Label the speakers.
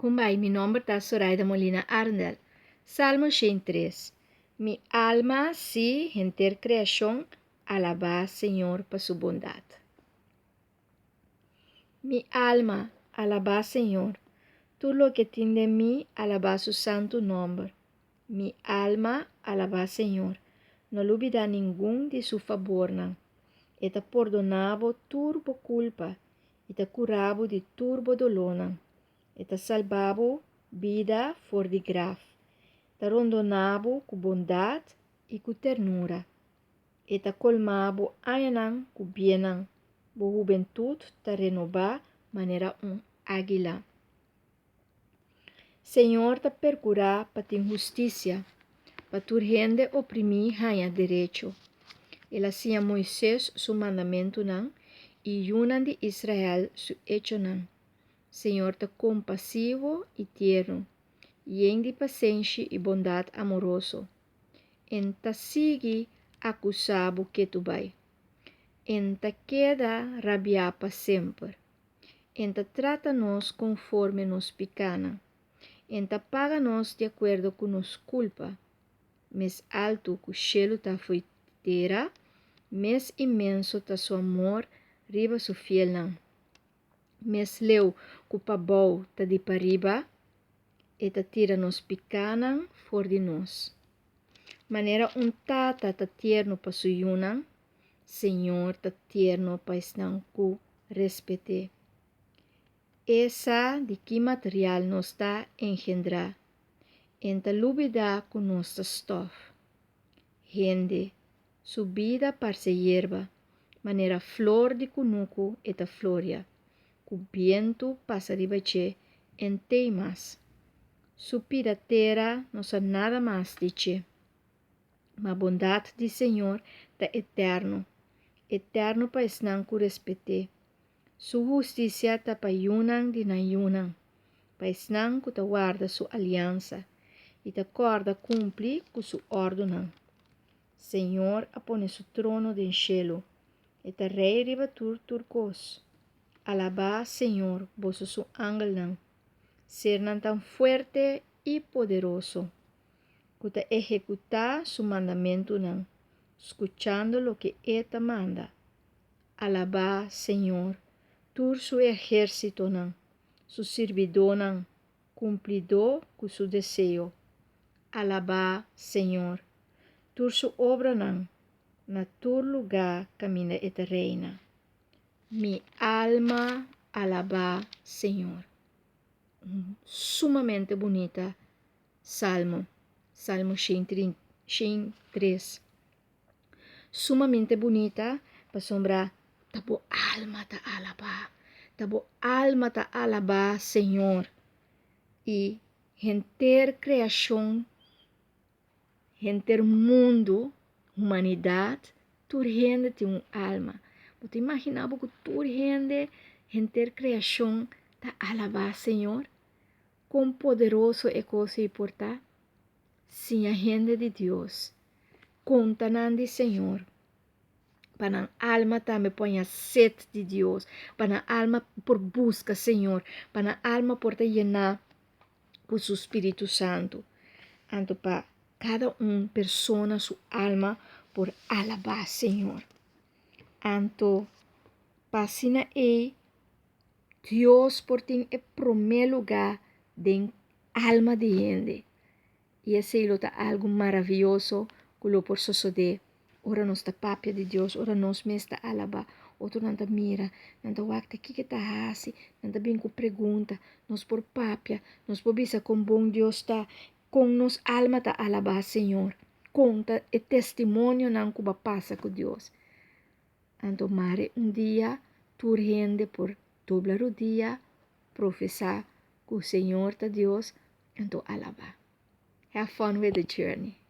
Speaker 1: Kumbai, mi nomber ta Soraida Molina Arndel. Salmo 103. Mi alma, sí, henter kreashon, alabá Señor pa su bondat. Mi alma, alabá Señor. Tur loke tin den mi, alabá su santu nòmber. Mi alma, alabá Señor. No lubidá ningun di su fabornan. E ta pordoná bo tur bo kulpa i ta kura bo di tur bo dolónan. E ta salba bo bida for di graf. Ta rondoná bo ku bondat i ku ternura. E ta kolmá bo añanan ku biennan. Bo hubentut ta renobá manera un águila. Señor ta perkurá pa tin hustisia, pa tur hende oprimí haña derecho. El a siña Moises su mandamentunan i yunan di Israel su echonan. Señor ta kompasivo i tierno, yen di pasenshi i bondat amoroso. En ta sigui akusá bo ketu bai. En ta keda rabiá pa semper. En ta trata nos konforme nos pikánan. En ta paga nos di akuerdo ku nos kulpa. Mes altu ku shelu ta fo'i tera, mes inmenso ta su amor riba su fielnan. Mes leu ku pabou ta di pariba, e ta tira nos pikánan for di nos. Manera un tata ta tierno pa su yunan, Señor ta tierno pa esnan ku respet'é. E sa di ki material nos ta engendrá. En ta lubidá ku nos ta stòf. Hende, su bida parse yerba, manera flor di kunuku e ta floria, ku bientu pasa riba dje en tei mas. Su pida tera no sa nada mas di dje. Ma bondat di Señor ta eterno, eterno pa esnan ku respet'é. Su hustisia ta pa yunan di nan yunan, pa esnan ku ta warda su aliansa i ta kòrda kumpli ku su òrdunan. Señor a pone su trono den shelu, e ta rei riba tur tur kos. Alabá Señor, boso su angelnan, sernan tan fuerte i poderoso, ku ta ehekutá su mandamentunan, skuchando loke e ta manda. Alabá Señor, tur su ehérsitonan, su sirbidónan, kumplidó ku su deseo. Alabá Señor, tur su obranan, na tur lugá kaminda e ta reina. Mi alma alabá Señor. Un sumamente bunita salmo, Salmo 103. Sumamente bunita pasobra ta bo alma ta alabá, ta bo alma ta alabá Señor. I henter kreashon, henter mundu, humanidat, tur hende tin un alma. Bo ta imaginá bo ku tur hende, henter kreashon ta alabá Señor? Kon poderoso e kos ei por ta? Siña hende di Dios konta nan di Señor, pa nan alma tambe por haña set di Dios, pa nan alma por buska Señor, pa nan alma por ta yená ku su Spiritu Santu. Anto pa kada un persona su alma por alabá Señor. Anto pa asina ei Dios por tin e promé lugá den alma di hende. I esei lo ta algu maravioso ku lo por sosodé ora nos ta papia di Dios, ora nos mes ta alabá. Otronan ta mira, nan ta wak ta kiko e ta hasi, nan ta bin ku pregunta. Nos por papia, nos por bisa kon bon Dios ta, kon nos alma ta alabá Señor, kon ta e testimonionan ku bo a pasa ku Dios. Anto mare un dia tur hende por dobla rudia, profesá ku Señor ta Dios, anto alabá. Have fun with the journey.